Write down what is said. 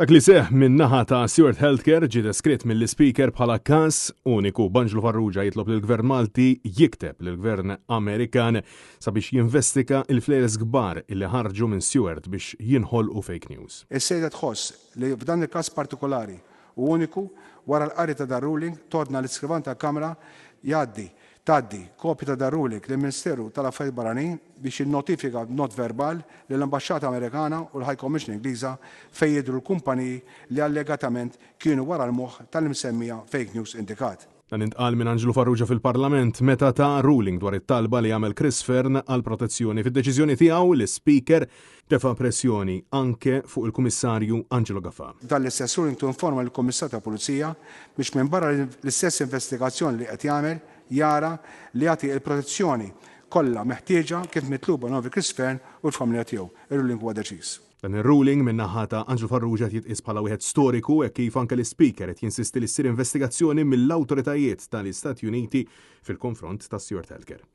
Dak li seħħ min naħa ta' Steward Healthcare ġie deskritt mill-Ispeaker bħala każ uniku. B'Anġlu Farrugia jitlob lill-Gvern Malti jikteb lill-Gvern Amerikan sabiex jinvestiga il-flejjes kbar illi ħarġu minn Steward biex jinħolqu fake news. Is-Sejda tħoss li f'dan il-każ partikolari u uniku, wara l-qari ta' dar-ruling, tordna l-Iskrivan tal-Kamra jgħaddi Tgħaddi kopja ta' dar-ruling lill-Ministeru tal-Affarijiet Barranin biex jinnotifika b'not verbal lill-Ambaxxata Amerikana u l-High Commission Ingliża fejn jidhru l-kumpaniji li allegatament kienu wara l-moħħ tal-imsemmija fake news indikat. Dan intqal minn Anġlu Farrugia fil-Parlament meta ta ruling dwar it-talba li għamel Chris Fearne għall-protezzjoni. Fid-deċiżjoni tiegħu, l-Ispeaker tefa' pressjoni anke fuq il-Kummissarju Angelo Gafà. Dan l-istess ruling tinforma lill-Kummissarju tal-Pulizija biex minbarra l-istess investigazzjoni li qed jagħmel, jara li jagħti l-protezzjoni kollha meħtieġa kif mitluba Novi Chris Fearne u l-familja tiegħu. Ir-ruling huwa deċiż. Dan ir-ruling min-naħa ta' Angelo Farrugia qed jitqies bħala wieħed storiku hekk kif anke l-Ispeaker qed jinsisti li ssir investigazzjoni mill-awtoritajiet tal-Istati Uniti fil-konfront ta' Stewart Healthcare.